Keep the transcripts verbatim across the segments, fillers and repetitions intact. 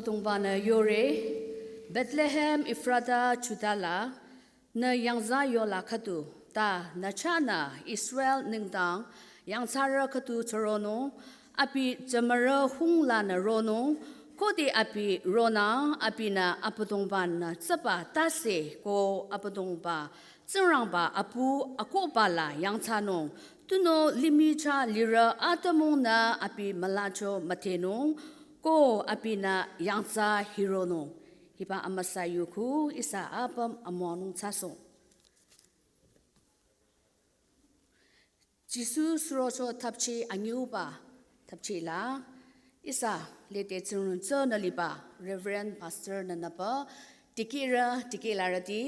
Abüdongba-nü yore, Bethlehem Ephrata Juda la, nü yangza yola khüdu, ta nü chahnü Israel nengdang yangthsarü khüdu chüronung, abi jümürü hung lanü ronung, khode abi ronang, abinü Abüdongba-nü tsüba tase ko Abüdongba Tsingrangba apu akohba la yangthsanung, tunüo limih chah lirü atümungnü abi mülacho müdhenung, ko abinü yangthsa hironung. Hiba amüsa yu khu ihsa apüm amüwanung thsasohng. Jisu surocho thapchi anyiuba thapchi la, ihsa lede tsingrang tsünü liba Reverend Pastor nünüpü, dikehrü dikehlarüti,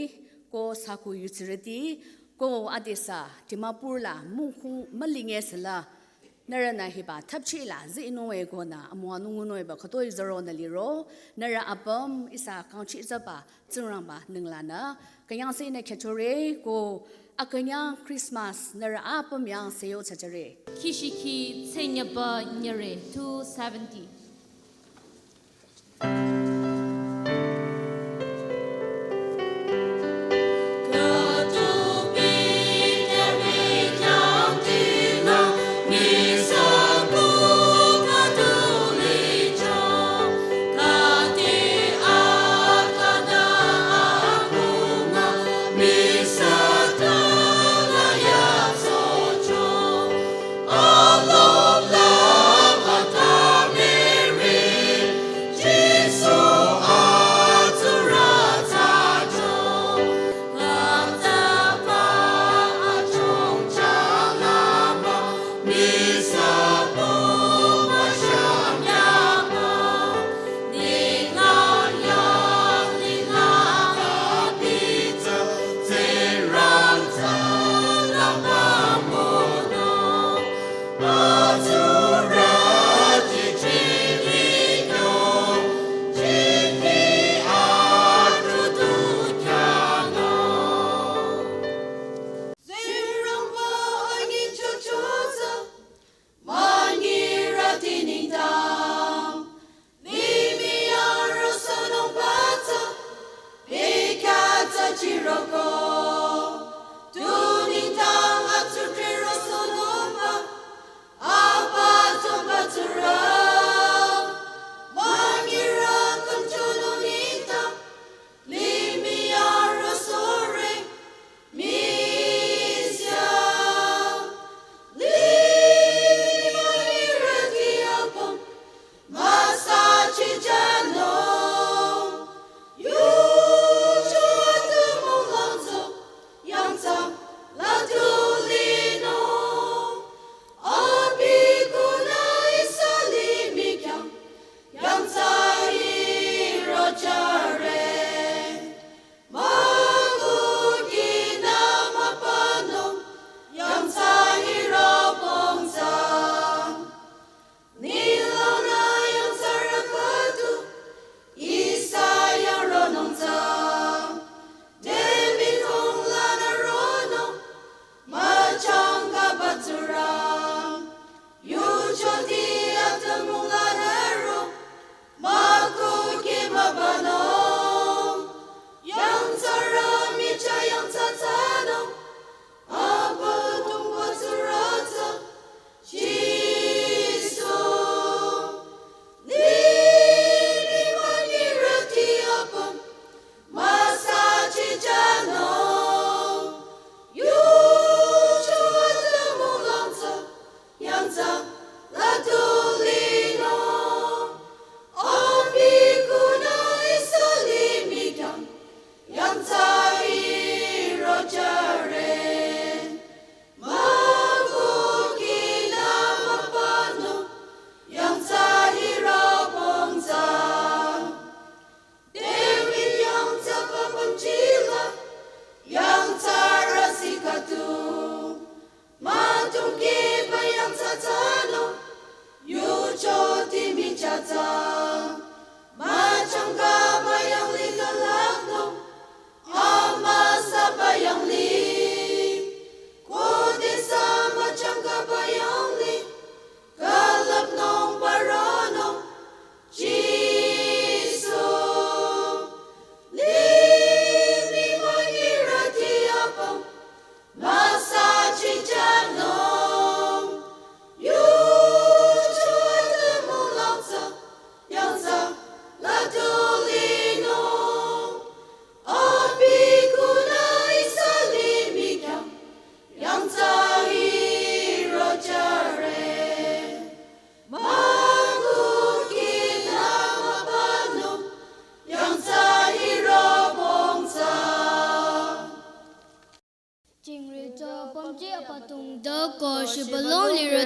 ko saku yutsirüti, ko adesü Dimapur la mungkhung mülinge süla, nührünü hiba thapchi la zinung e konü amüwanung ngunung eba khütoi züronü liro, nührü apüm ihsa kangchi züba Tsingrangba nenglanü, künyangsenü khyüchore ko akünyang Christmas nührü apüm yang seyo thsajüre. Kishiki tsenyaba nyere two seventy.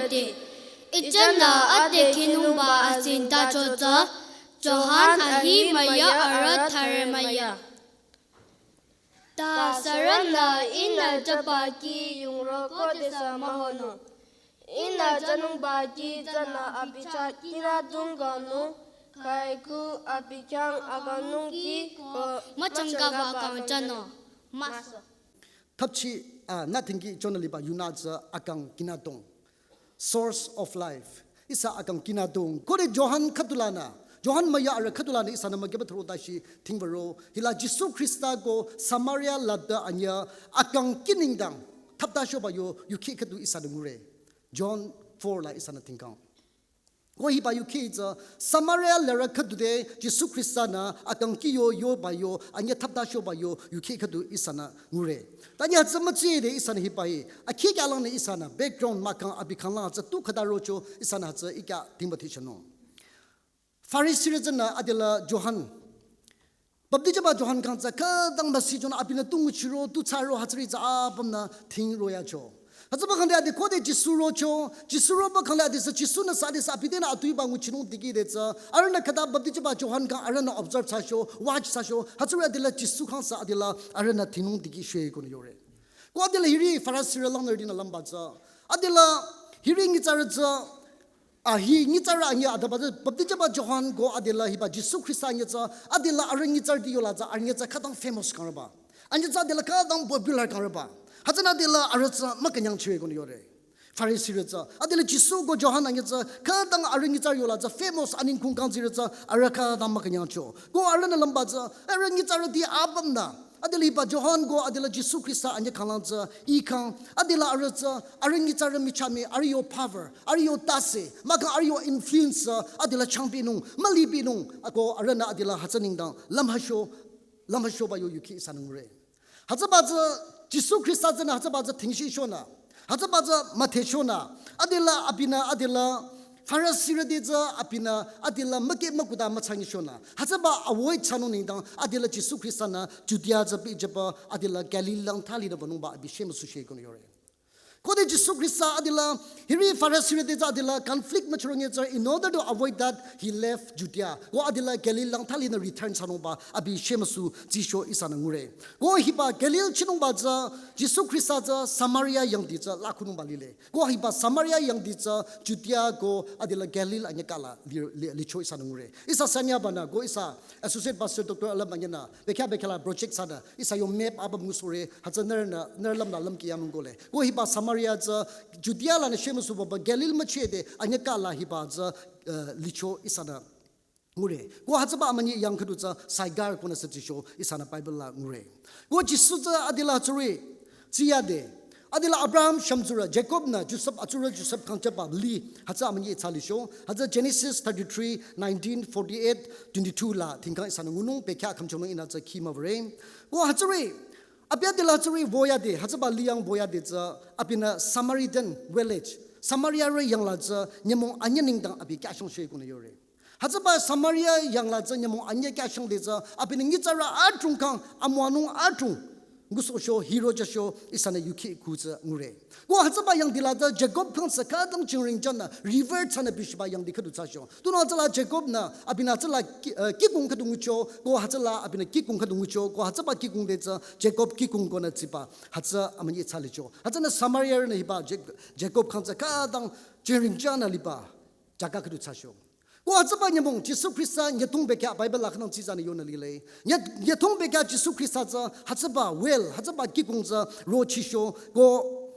Te, ichana ade kinungba asin ta chotsa, Johan ahi maya ara thare maya. Ta sarana ina chapa ki yungro ko desa mahono. Ina chanungba ki chana abicha kina dungano, kaiku abikyang aganung ki ko machangaba kang chano. Maso. Thapchi, ah, nothing ki chonaliba yuna za akang kinadong. Source of life. Isa akang kinadong. Kore Johan khüdulana. Johan maya ara khüdulana isa na mageba thro dashi thingvaro. Hila Jisu Krista ko Samaria lada anya akang kiningdang. Thapta shoba yo, yuki khüdu isa ngure. John four la isa na thingkang. Ko hiba yuki za Samaria lara khüdu de Jisu Krista na akang kiyo yo ba yo anya thapta shoba yo yuki khüdu isa na ngure. Tanya za machi de isa na hiba hi. Akhi kyalang ne isa na background makang abikang la za tu khada rocho isa na za ikya thingba thi shano. Pharisee re zana adela Johan. Baptist ba Johan kang za khüdang masi jona abina tu nguchiro, tu tsaro, hatsari za apam na thingro ya cho. Hatsaba kang de ade kode Jisu rocho, Jisu roba kang de ade sa Jisu na sa ade sa abide na atui ba nguchinung digi de za. Arana khüda Baptist ba Johan kang arana observe sa sho, watch sa sho, hatsari adela Jisu kang sa adela arana thingnung digi shwe kono yore. Ko adela hiri Pharisee re lang na dina lamba za. Adela hiri ngi tsara za. Ahi nyitsarü anya adaba de Baptist ba Johan ko adela hiba Jisu Krista anya za adela arüh nyitsarüti yola za anya za khüdang famous kang raba. Anya za adela khüdang popular kang raba. Hatsana adela arüh za makanyang chire kono yore. Pharisee re za adela Jisu ko Johan anya za khüdang arüh nyitsarü yola za famous aning kung kang zire za arüh khüdang makanyang cho. Ko arüh na lamba za arüh nyitsarüti apam na. Adela hiba Johan ko adela Jisu Krista anya kanglang za ikang adela arüh za arüh nyitsarü michami arüh yo power arüh yo tase maka arüh yo influence adela changpinung malipinung ako arüh na adela hatsa ningdang lamhasho lamhasho ba yo yuki isa ngure. Hatsaba za Jisu Krista za na hatsaba za thingshi shona. Hatsaba za mathe shona. Adela abina adela Pharisee re de za abina adela make makuda matsangi shona. Hatsaba avoid chano ningdang adela Jisu Krista na Judea za bi jaba adela Galilee lang thali da banung ba abi shema su she kono yore. Kode Jisu Krista adela hiri Pharisee re de za adela conflict machurong ye za in order to avoid that he left Judea. Ko adela Galilee lang thali na return chano ba abi shema su zisho isa ngure. Ko hiba Galilee chinung ba za Jisu Krista za Samaria yangdi za lakhunung ba lile. Ko hiba Samaria yangdi za Judea ko adela Galilee anya kala li, li, licho isa ngure. Isa sanya bana ko isa Associate Pastor Doctor Alam anya na bekha bekha la project sa da isa yo map aba musore hatsa ner na ner lam na lam ki yamung ko le. Ko hiba Samaria za Judea la na shema su ba Galilee mache de anya kala hiba za, eh, licho isa na ngure. Ko hatsaba amani yang khüdu za Saigar kona sa zisho isa na Bible la ngure. Ko Jisu za adela hatsuri ziya de. Adela Abraham shamzura Jacob na Joseph atsura Joseph kang chaba li hatsa amani tsali sho. Hatsa Genesis thirty-three, nineteen, forty-eight, twenty-two la thingkang isa ngunung bekha kham chonung ina za kima vre. Ko hatsuri abi adela hatsuri voya de hatsaba liyang voya de za abina Samaritan village. Samaria re yang la za nyamong anya ningdang abi kya shong she kono yore. Hatsaba Samaria yang la za nyamong anya kya shang de za abina nyitsarü atrung kang amwanung atrung. Nguso sho hiro ja sho isa na yuki ku za ngure. Ko hatsaba yangdi la za Jacob kang sa khüdang chingring jana revert chana bishiba yangdi khüdu za sho. Tuna za la Jacob na abina za la ki, eh, kikung khüdu ngucho ko hatsa la abina kikung khüdu ngucho ko hatsaba kikung de za Jacob kikung kona ziba hatsa amani tsali cho. Hatsa na Samaria na hiba Jak-, Jacob kang za khüdang chingring jana liba jaga khüdu za sho. Ko hatsaba nyamong Jisu Krista nyatung bekya Bible la khanang ziza ni yona lile. Nya, nyatung bekya Jisu Krista za hatsaba well, hatsaba kikung za ro chisho ko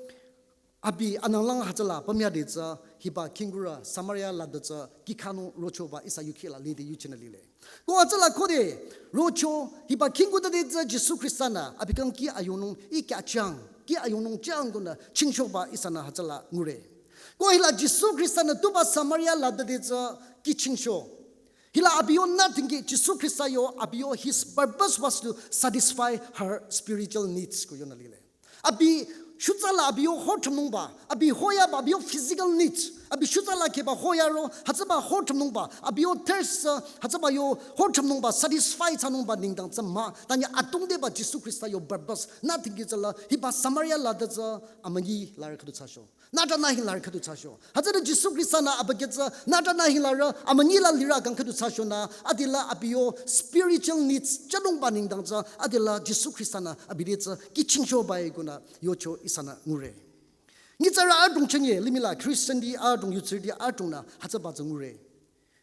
abi anang lang hatsa la pamya de za hiba kingura Samaria la de za kikhanung rocho ba isa yuki la lide yuchina lile. Ko hatsa la kode rocho hiba kingu de za Jisu Krista na abi kang ki ayonung ikya chang, ki ayonung chang kona chingsho ba isa na hatsa la ngure. Ko hila Jisu Krista na tuba Samaria la de za ki chingsho. Hila abi yo nothing ki Jisu Krista yo abi yo his purpose was to satisfy her spiritual needs ko yona lile. Abi shutsa la abi yo hotumung ba, abi hoya ba abi yo physical needs. Abi shutsa la kheba hoyaro, hütsüba ho thümnungba, abi yo thirst tsü, hütsüba yo ho thümnungba, satisfy thsanungba nengdang tsü mah, tanyi atungdeba Jisu Khrista yo purpose, nü thingki tsüla, hiba Samaria la da tsü, amünyi larü khüdu thsacho. Nü ta nü hing larü khüdu thsacho. Hütsüde Jisu Khrista nü abükyü tsü, nü ta nü hing larü, amünyi la lirü kang khüdu thsacho nü, adila abi yo spiritual needs, thsanungba nengdang tsü, adila Jisu Khrista nü, abi de tsü, kihchingcho bai kunü, yocho ihsanü ngure. Nyitsarü adrong chünye, limih la Christian ti adrong, yutsirüti adrong nü, hütsüba tsü ngure.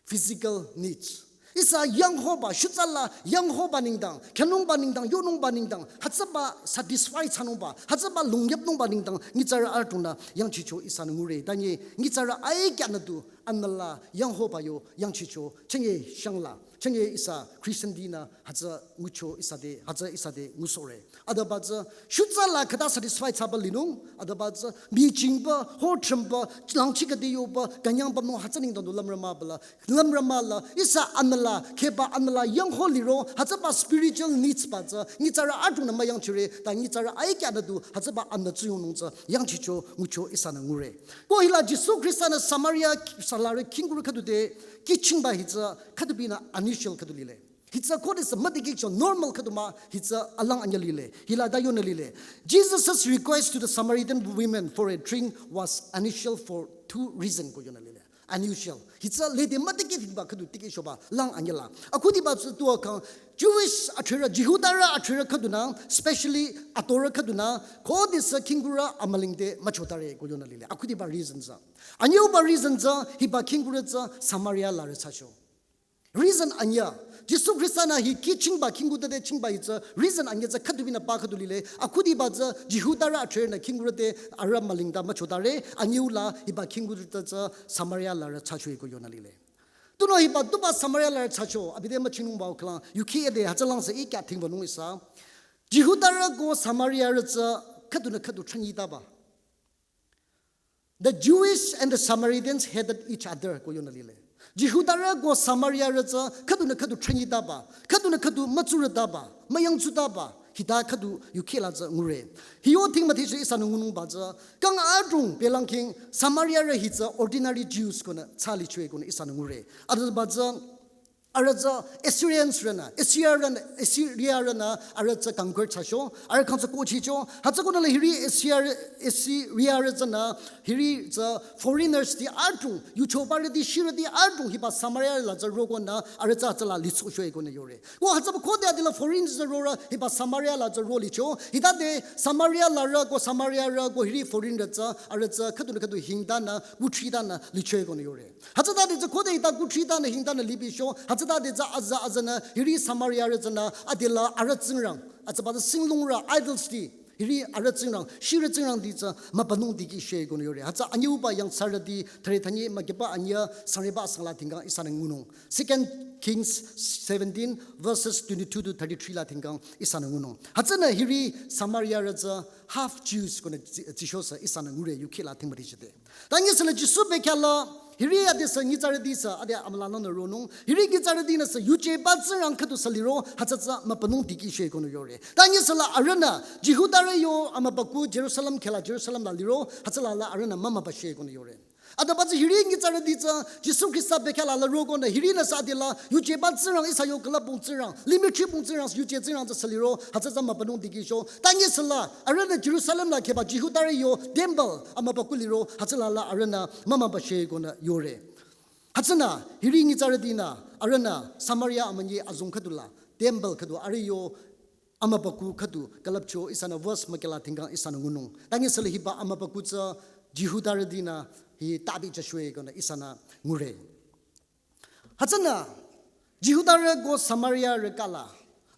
Physical needs. Ihsa yanghoba, shutsa la yanghoba nengdang, khyünungba nengdang, yonungba nengdang, hütsüba satisfy thsanungba, hütsüba lungyapnungba nengdang, nyitsarü adrong nü yangchicho ihsanü ngure. Tanyi, nyitsarü aikya nü du, anüla yanghoba yo yangchicho, chünye shangla, chünye ihsa Christian ti nü, hütsü ngucho ihsa te, hütsü ihsa te ngusohre. Adaba tsü, shutsa la khüta satisfy thsaba linung, adaba tsü, michingba, ho thümba, langchi khüdi yoba, künyangba nung hütsü nengdang du lümrü mah bala, lümrü mah la, ihsa anüla, kheba anüla, yangho liro, hütsüba spiritual needs ba tsü, nyitsarü adrong nü müyangchire, ta nyitsarü aikya nü du, hütsüba anü tsuyongnung tsü, yangchicho, ngucho ihsanü ngure. Ko hila Jisu Khrista nü Samaria, salarü khingkurü khüdu te, kihchingba hi tsü, khüdu binü unusual khüdu lile. Hi tsü khodesü müdikehcho normal khüdu mah, hi tsü alang anyü lile. Hila da yonü lile. Jesus' request to the Samaritan women for a drink was unusual for two reason ko yonü lile. Unusual. Hi tsü lede müdikeh thingba khüdu tikehchoba lang anyü la. Akhudiba tsü tuo kang Jewish athrirü, Jihudarü athrirü khüdu nü, specially atorü khüdu nü, khodesü khingkurü amüling te müchotare ko yonü lile. Akhudiba reason tsü. Anyüba reason tsü, hiba khingkurü tsü Samaria larü thsacho. Reason anyü. Jisu Khrista nü hi kihchingba khingkurü te chingba hi tsü reason anyü tsü khüdu binü ba khüdu lile. Akhudiba tsü Jihudarü athrirü nü khingkurü te arüh mülingta müchotare anyü la hiba khingkurü te tsü Samaria larü thsacho ko yonü lile. Tunüo hiba tuba Samaria larü thsacho abi te müchingnungba khülang yukheh de hütsülang sü ikya thingbanung ihsa. Jihudarü ko Samariarü tsü khüdunü khüdu thranyi taba. The Jewish and the Samaritans hated each other ko yonü lile. Jihudarü ko Samariarü tsü khüdunü khüdu thranyi taba, khüdunü khüdu mütsurü taba, müyangtsu taba, hita khüdu yukheh la tsü ngure. Hi yo thing müdhecho ihsanü ngunungba tsü, kang adrong belang khing Samariarü hi tsü ordinary Jews konü thsalichoe konü ihsanü ngure. Adaba tsü arüh tsü Assyrians rünü, Assyria rünü, Assyria rünü, arüh tsü conquer thsacho, arüh khyang tsü kohchicho, hütsü konü la hiri Assyria, Assyriarü tsünü, hiri tsü foreigners ti adrong, yuchobarüti, shirüti adrong, hiba Samaria la tsü rokonü, arüh tsü tsüla litsochoe konü yore. Ko hütsüba khode adila foreigners tsü rorü, hiba Samaria la tsü rolicho, hitade Samaria larü ko Samariarü ko hiri foreignrü tsü, arüh tsü khüdunü khüdu hingtanü, kuthritanü, lichoe konü yore. Hütsütade tsü khode hita kuthritanü hingtanü libicho, hütsütade tsü aza azanü hiri Samariarü tsünü adila arüh tsingrang, atsaba tsü singlungrü idols ti, hiri arüh tsingrang, shirü tsingrang ti tsü mübünung dikehchoe konü yore. Hütsü anyüba yangthsarüti thüre thünyi mükiba anyü sangreba asangla thingkang ihsanü ngunung. Second Kings seventeen verses twenty-two to thirty-three la thingkang ihsanü ngunung. Hütsünü hiri Samariarü tsü half Jews konü tsi-, tsichosü ihsanü ngure yukheh la thing müdhechode. Tanyi süla Jisu bekhyah la, hiri adesü nyitsarütisü, ade amülangnangnü ronung, hiri nyitsarütinüsü yujeba tsingrang khüdusü liro, hütsü tsü mübünung dikehchoe konü yore. Tanyi süla arühnü, Jihudarü yo amübükuh Jerusalem kheh la Jerusalem la liro, hütsüla la arühnü mümübüchoe konü yore. Adaba tsü hiri nyitsarüti tsü, Jisu Khrista bekhyah la la rokonü, hirinüsü adila, yujeba tsingrang ihsa yo külüpbong tsingrang, limih thribong tsingrang, yuje tsingrang tsü sü liro, hütsü tsü mübünung dikehcho. Tanyi süla, arühnü Jerusalem la kheba Jihudarü yo temple amübükuh liro, hütsüla la arühnü mümübüchoe konü yore. Hütsünü, hiri nyitsarütinü, arühnü Samaria amünyi azong khüdula, temple khüdu arüh yo amübükuh khüdu külüpcho ihsanü verse mükheh la thingkang ihsanü ngunung. Tanyi süla hiba amübükuh tsü Jihudarütinü hi tabi jüchoe konü ihsanü ngure. Hütsünü, Jihudarü ko Samariarü kala,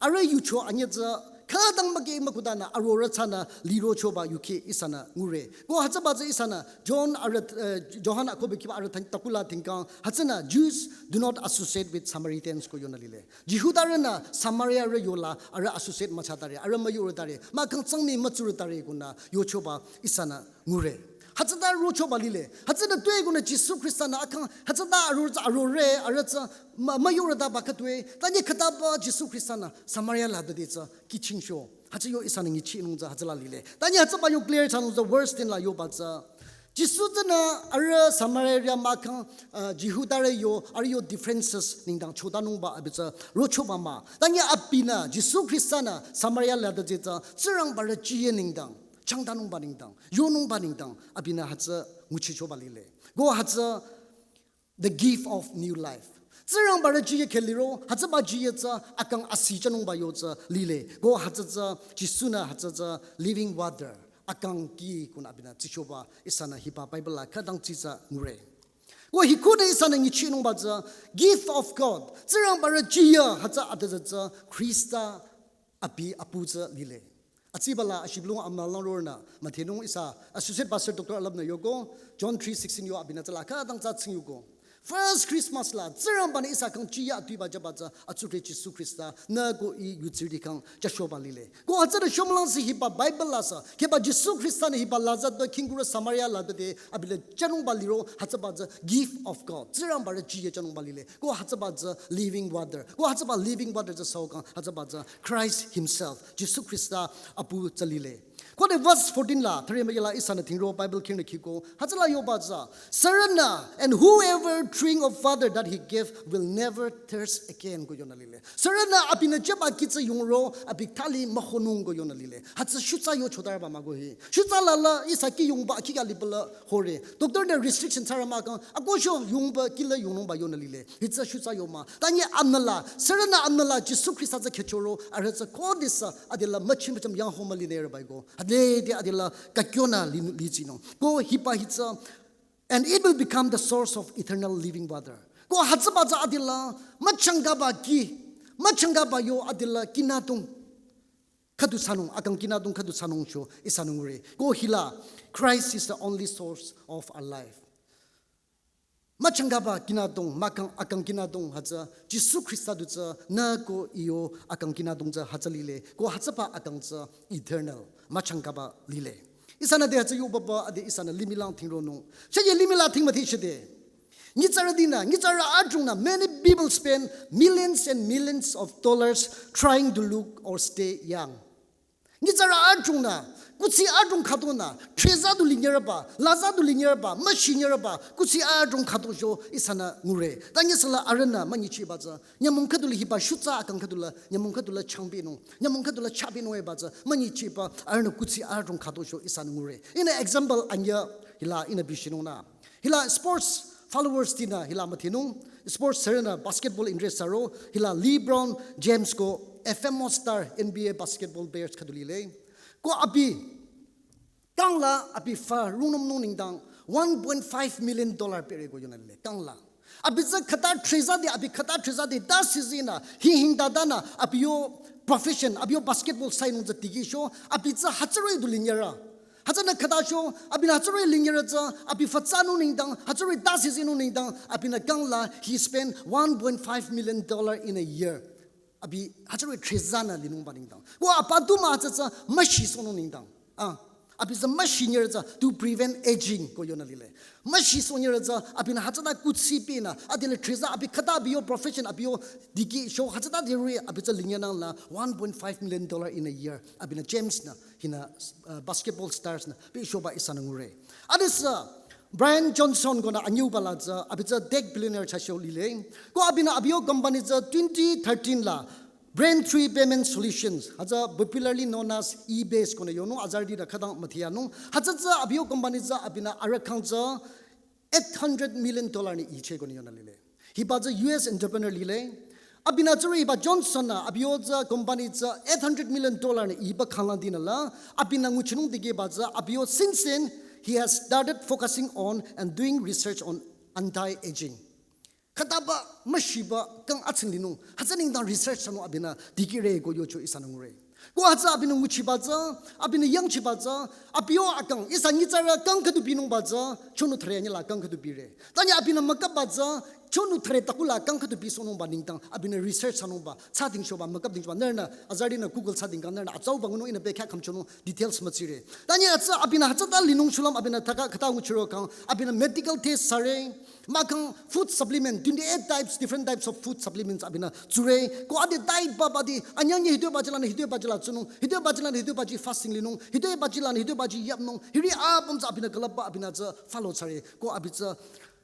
arüh yucho anyü tsü, khütang müki mükhudanü arorü tsünü lirochoba yukheh ihsanü ngure. Ko hütsüba tsü ihsanü, John arüh, eh, Johan akohbe kiba arüh thang-, takula thingkang, hütsünü, Jews do not associate with Samaritans ko yonü lile. Jihudarünü Samariarü yola arüh associate müthsatare, arüh müyorütare, mahkhang tsangmi mütsurütare konü yochoba ihsanü ngure. Hütsüta rochoba lile. Hütsünü tue konü Jisu Khrista-nü akhang, hütsüta arorü tsü arore, arüh tsü mü-, müyorütaba khütoi. Tanyi khütaba Jisu Khrista-nü Samaria la dade tsü kihchingcho. Hütsü yo ihsanü nguchinung tsü hütsüla lile. Tanyi hütsüba yo clear thsanung tsü verse ten la yoba tsü. Jisu tsünü arüh Samaria mahkhang, uh, Jihudarü yo, arüh yo differences nengdang chotanungba abi tsü rochoba mah. Tangi abinü, Jisu Khrista-nü Samaria lade tsü, Tsingrangba rü jiyü nengdang, changtanungba nengdang, yonungba nengdang, abinü hütsü nguchichoba lile. Ko hütsü the gift of new life. Tsingrangba rü jiyü kheh liro, hütsüba jiyü tsü akang asi chanungba yo tsü lile. Ko hütsü tsü Jisu-nü hütsü tsü living water, akang kih konü abinü tsichoba ihsanü hiba Bible la khütang tsitsa ngure. Ko hi konü ihsanü nguchinungba tsü gift of God. Tsingrangba rü jiyü hütsü ade tsü Khrista abi apu tsü lile. Atsiba la ashibülung amülang rornü müdhenung ihsa Associate Pastor Doctor Alap-nü yoko, John three sixteen yo abinü tsü la khütang tsü tsing yoko. First Christmas la, Tsingrangba-nü ihsa khyang jiyü atuiba jüba tsü, atsudhre Jisu Khrista, nü ko ih yutsirüti khyang jüchoba lile. Ko hütsüde shomülang si hiba Bible la sü, kheba Jisu Khrista-nü hiba Lazarus to khingkurü Samaria lade te, abi la chanungba liro, hütsüba tsü gift of God. Tsingrangba rü jiyü chanungba lile. Ko hütsüba tsü living water. Ko hütsüba living water tsü sü kang, hütsüba tsü Christ himself. Jisu Khrista apu tsü lile. Ko de verse fourteen la, thüre mah la ihsanü thingro Bible khingnü khiko, hütsüla yoba tsü, sürünü, and whoever drink of water that he give will never thirst again ko yonü lile. Sürünü abinü jüba kih tsü yungro, abi thali mühonung ko yonü lile. Hütsü shutsa yo chotarüba mah ko hi. Shutsa la la ihsa kih yungba kih kali bala hore. Doctor-nü restriction thsarü mahkhang, akohcho yungba kih la yungnungba yonü lile. Hütsü shutsa yo mah. Tangi amüla, sürünü amüla Jisu Khrista tsü khehchoro, arüh tsü khodesü adela müchim müchim yang homa linerüba ko. Adede adela kakyonü li, litsinung. Ko hiba hütsü, and it will become the source of eternal living water. Ko hütsüba tsü adela müchangkaba kih, müchangkaba yo adela kinadong khüdu thsanung, akang kinadong khüdu thsanung cho ihsanü ngure. Ko hila, Christ is the only source of our life. Müchangkaba kinadong, mahkhang akang kinadong hütsü, Jisu Khrista du tsü, nü ko ih yo akang kinadong tsü hütsü lile, ko hütsüba akang tsü eternal, müchangkaba lile. Ihsanü de hütsü yobaba ade ihsanü limih lang thingronung. Cheye limih la thing müdhe shide. Nyitsarütinü, nyitsarü adrongnü, many people spend millions and millions of dollars trying to look or stay young. Nyitsarü adrongnü, kuthsi adrong khüdunü, threza du linyerüba, laza du linyerüba, müshinyerüba, kuthsi adrong khüdu cho ihsanü ngure. Tangi süla arühnü münyichiba tsü, nyümong khüdu li hiba shutsa akang khüdu la, nyümong khüdu la changpinung, nyümong khüdu la chapinung eba tsü, münyichiba arühnü kuthsi adrong khüdu cho ihsanü ngure. Ihnü example anyüh hila ihnü bishinungnü. Hila sports followers tinü hila müdhenung, sports sürünü basketball interest thsaro, hila LeBron James ko a famous star N B A basketball players khüdu lile. Ko abi, kang la abi fa rungnümnung nengdang one point five million dollar pere ko yonü lile, kang la. Abi tsü khüta threza de, abi khüta threza de, ta season nü, hi hing ta ta nü, abi yo profession, abi yo basketball thsainung tsü dikehcho, abi tsü hütsüri du linyerü. Hütsünü khüta cho, abinü hütsüri linyerü tsü, abi fa thsanung nengdang, hütsüri ta season nung nengdang, abinü kang la, he spent one point five million dollar in a year. Abi hütsüri threzanü linungba nengdang. Ko apa du mah tsü tsü, müshisohnung nengdang. Ah, abi tsü müshinyerü tsü, to prevent aging ko yonü lile. Müshisohnyerü tsü, abinü hütsüta kuthsi pinü, adela threza, abi khüta abi yo profession, abi yo dikehcho, hütsüta deri, abi tsü linyünang la, one point five million dollar in a year, abinü James nü, hinü, uh, basketball stars nü, pehchoba ihsanü ngure. Adesü, Brian Johnson konü anyüba la tsü, abi tsü tech billionaire thsacho lile. Ko abinü abi yo company tsü twenty thirteen la, Braintree Payment Solutions, hütsü popularly known as eBay konü yonung, azarüti ta khütang müdheyanung. Hütsü tsü abi yo company tsü abinü arüh khyang tsü eight hundred million dollar nü iiche konü yonü lile. Hiba tsü U S entrepreneur lile. Abinü tsüri hiba Johnson nü abi yo tsü company tsü eight hundred million dollar nü iiba khanglang dinü la, abinü nguchinung dikehba tsü abi yo since then he has started focusing on and doing research on anti-aging. Khütaba müshiba kang atsing linung, hütsü nengdang research thsanung abinü dikehre ko yocho ihsanü ngure. Ko hütsü abinü nguchiba tsü, abinü yangchiba tsü, abi yo akang, ihsa nyitsarü kang khüdu binungba tsü, chonu thre anyüh la kang khüdu bire. Tanyi abinü müküpba tsü, chonu thare takula kang khüdu bisohnungba nengdang abinü research thsanungba, thsadingchoba, müküpdingchoba, nührünü azarünü Google thsadingkang nührünü atsauba ngunung ihnü bekhyah khümchonung details mütsire. Tanyi hütsü abinü hütsüta linung shulüm abinü thaka khüta nguchiro kang, abinü medical test thsare, mahkhang food supplement, twenty-eight types, different types of food supplements abinü tsure, ko ade diet ba badi, anyangye hitoi bajilanü hitoi bajila tsunung, hitoi bajilanü hitoi baji fasting linung, hitoi bajilanü hitoi baji yapnung, hiri apüm tsü abinü külüpba abinü tsü follow thsare, ko abi tsü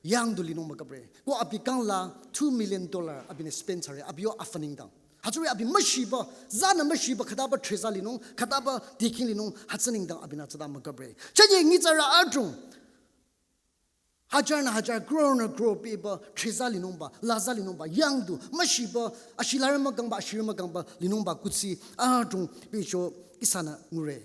yangdu linung müküpre. Ko abi kang la two million dollar abinü spend thsare, abi yo afü nengdang. Hütsüri abi müshiba, zanü müshiba khütaba treza linung, khütaba deking linung, hütsü nengdang abinü tsüta müküpre. Chanye nyitsarü adrong. Hajar nü hajar, crore nü crore peba, treza linungba, laza linungba, yangdu, müshiba, ashilarü mükangba, ashirü mükangba, linungba, kuthsi, adrong, pecho, ihsanü ngure.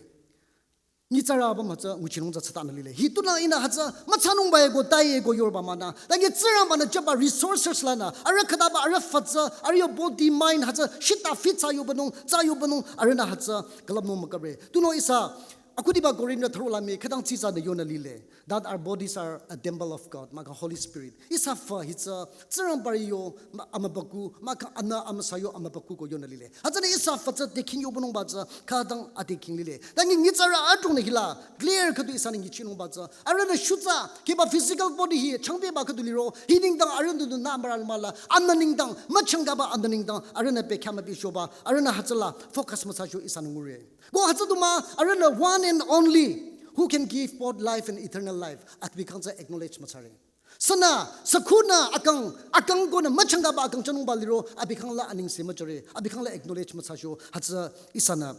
Nyitsarü apüm hütsü nguchinung tsü thsatanü lile. Hitunü ihnü hütsü müthsanungba eko tai eko yorba mah nü. Tanyi Tsingrangba-nü jüba resources lanü, arüh khütaba arüh fütsü, arüh yo body mind hütsü shita fit thsa yobanung, thsa yobanung, arühnü hütsü külüpnung müküpre. Tunüo ihsa, akhudiba Korinth tharo la mii khütang tsitsanü yonü lile. That our bodies are a temple of God, mahkhang Holy Spirit. Ihsa fü hi tsü Tsingrangba yo ma-, amübükuh, mahkhang anü amüsa yo amübükuh ko yonü lile. Hütsünü ihsa fü tsü deking yobanungba tsü khütang adeking lile. Tanyi nyitsarü adrongnü hila clear khüdu ihsanü nguchinungba tsü, arühnü shutsa, keba physical body hi changpeba khüdu liro, hi nengdang arühnü du nü amürü mah la, anü nengdang, müchangkaba anü nengdang, arühnü bekhyah mübichoba, arühnü hütsüla focus müthsacho ihsanü ngure. Ko hütsü du mah, arühnü one and only who can give both life and eternal life, abi khyang tsü acknowledge müthsare. Sünü, sükhunü akang, akang konü müchangkaba akang thsanungba liro, abi khyang la anengse müthsare, abi khyang la acknowledge müthsacho, hütsü ihsanü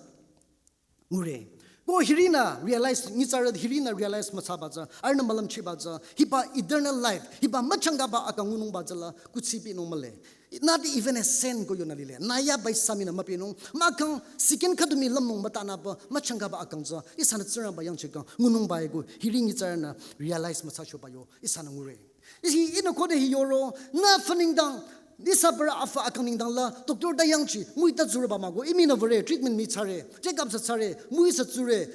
ngure. Ko hirinü realize, nyitsarü hirinü realize müthsaba tsü, arühnü mülümchiba tsü, hiba eternal life, hiba müchangkaba akang ngunungba tsü la, kuthsi pinung mühle. Not even a cent ko yonü lile. Nü ya bai saminü müpinung. Mahkhang second khüdu mii lümnung mütanüba müchangkaba akang tsü. Ihsanü Tsingrangba yangchikang ngunungba eko. Hiri nyitsarünü realize müthsachoba yo. Ihsanü ngure. Ih, ihnü khode hi yoro. Nü fü nengdang. Ihsa parü afü akang nengdang la. Doctor te yangchi. Mui ta tsurüba mah ko. Ih mii nü würe. Treatment mii thsare. Check up thsa thsare. Mui thsa tsure.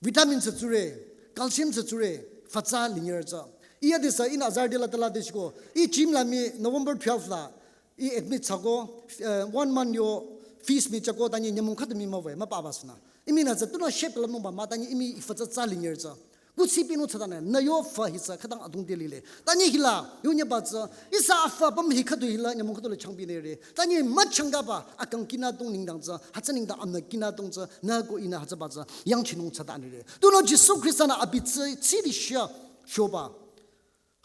Vitamin thsa tsure, calcium thsa tsure, fütsü linyerü tsü. Ih adesü ihnü azarü dela tala deshiko. Ih gym la mii November twelve la. Ih admit thsako, eh, one month yo fees mii thsako tanyi nyümong khüdu mii müwü, müpaba sünü. Ih mii nü tsü tunüo shape la nungba mah tanyi ih mii ih fütsü tsü linyerü tsü. Kuthsi pinung thsatanü, nü yo fü hi tsü khütang adrong te lile. Tanyi hila, yo nyeba tsü, ihsa afü apüm hi khüdu hila, nyümong khüdu la changpinere. Tanyi müchangkaba, akang kinüdong nengdang tsü, hütsü nengdang amna kinüdong tsü, nü ko ihnü hütsüba tsü, yangchinung thsatanüre. Tunüo Jisu Khrista-nü abi tsü, tsiri shia, shoba.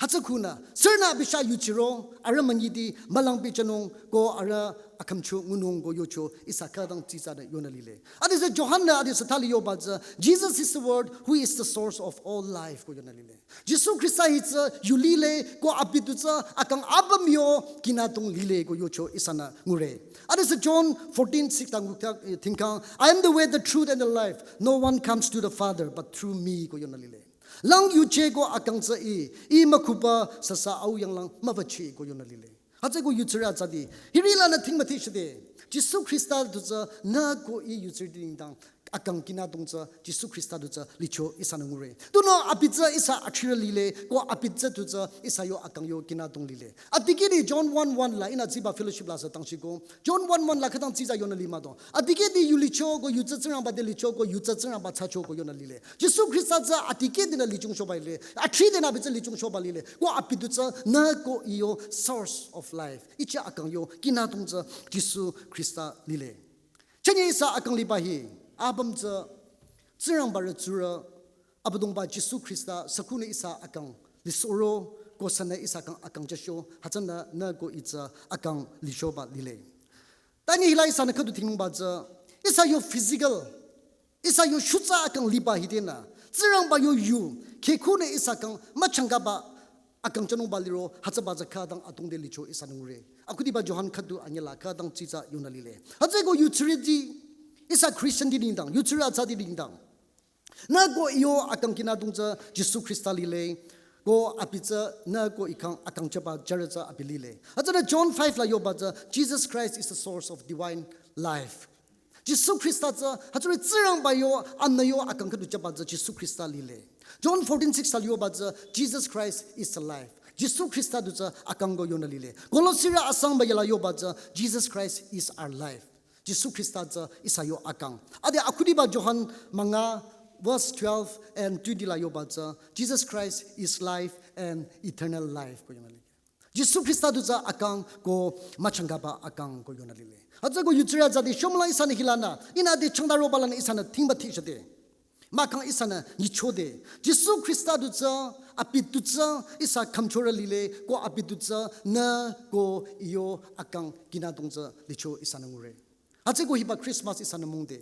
Hütsü khunü, sürünü abi shah yuchiro, arüh münyiti, mülang pehjünung, ko arüh akhümcho ngunung ko yocho, ihsa khütang tsitsanü yonü lile. Adesü Johan-nü adesü thali yoba tsü, Jesus is the word, who is the source of all life, ko yonü lile. Jisu Khrista hi tsü yu lile ko abi du tsü akang apüm yo kinüdong lile ko yocho ihsanü ngure. Adesü John fourteen six ta ngukta, eh, tingkang, "I am the way, the truth, and the life. No one comes to the Father but through me," ko yonü lile. Lang yuje ko akang tsü ih, ih mükhuba süsü Au yanglang müwücheh ko yonü lile. Hütsüeko yutsirü atsati. Hiri lanü thing müthi shide. Jisu Khrista du tsü nü ko ih yutsirüti nengdang akang kinüdong tsü Jisu Khrista du tsü licho ihsanü ngure. Tunüo abi tsü ihsa achirü lile, ko abi tsü du tsü ihsa yo akang yo kinüdong lile. Adikehdi John one one la ihnü tsiba fellowship la sü tangshiko. John one one la khütang tsitsa yonü lima do. Adikehdi yu licho ko yu tsü Tsingrangba te licho ko yu tsü Tsingrangba thsacho ko yonü lile. Jisu Khrista tsü adikehdinü lichung shoba lile. Athridenü abi tsü lichung shoba lile. Ko abi du tsü nü ko ih yo source of life. Ih chah akang yo kinüdong tsü Jisu Khrista lile. Chünye ihsa akang liba hi, apüm tsü Tsingrangba rü tsurü, Abüdongba Jisu Khrista sükhunü ihsa akang lisoro, ko sünü ihsa khyang akang jücho, hütsünü nü ko ih tsü akang lichoba lile. Tanyi hila ihsanü khüdu thingnungba tsü, ihsa yo physical, ihsa yo shutsa akang liba hidenü, Tsingrangba yo yu, khekhunü ihsa khyang müchangkaba akang jünungba liro, hütsüba tsü khütang adrong te licho ihsanü ngure. Akhudiba Johan khüdu anyüh la khütang tsitsa yonü lile. Hütsüeko yutsirüti, ihsa Christianti nengdang, yutsirü atsati nengdang. Nü ko ih yo akang kinüdong tsü Jisu Khrista lile. Ko abi tsü nü ko ih khyang akang jüba jürü tsü abi lile. Hütsünü John five la yoba tsü, Jesus Christ is the source of divine life. Jisu Khrista tsü, hütsüri Tsingrangba yo, amna yo akang khüdu jüba tsü Jisu Khrista lile. John fourteen six la yoba tsü, Jesus Christ is the life. Jisu Khrista du tsü akang ko yonü lile. Kolosirü asang ba yala yoba tsü, Jesus Christ is our life. Jisu Khrista tsü ihsa yo akang. Ade akhudiba Johan manga verse twelve and twenty la yoba tsü, Jesus Christ is life and eternal life ko yonü lile. Jisu Khrista du tsü akang ko müchangkaba akang ko yonü lile. Hütsü ko yutsirü tsü de shomla ihsanü hilanü, ihnü de changda roba lanü ihsanü thingba thishade. Mahkhang ihsanü nyichode. Jisu Khrista du tsü, abi du tsü, ihsa khümchorü lile, ko abi du tsü, nü ko iyo akang kinadong tsü licho ihsanü ngure. Hütsü ko hiba Christmas ihsanü mungde.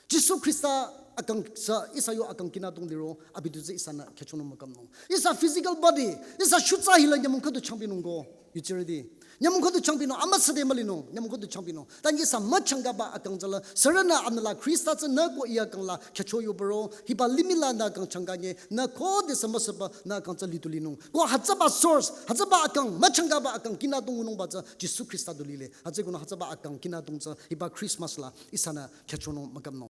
Jisu Khrista akang tsü ihsa yo akang kinadong liro, abi du tsü ihsanü khyüchonung mükhümnung. Ihsa physical body, ihsa shutsa hila nyümong khüdu changpinung ko, yutsirüti. Nyümong khüdu changpinung, amüsade mülinung, nyümong khüdu changpinung. Tangi ihsa müchangkaba akang tsüla, sürünü amüla Khrista tsü nü ko iya akang la khyücho yobaro, hiba limih lanü akang changkanye, nü khodesü müsüba nü akang tsü litu linung. Ko hütsüba source, hütsüba akang, müchangkaba akang kinadong ngunungba tsü, Jisu Khrista du lile. Hütsü konü hütsüba akang kinadong tsü, hiba Christmas la, ihsanü khyüchonung mükhümnung.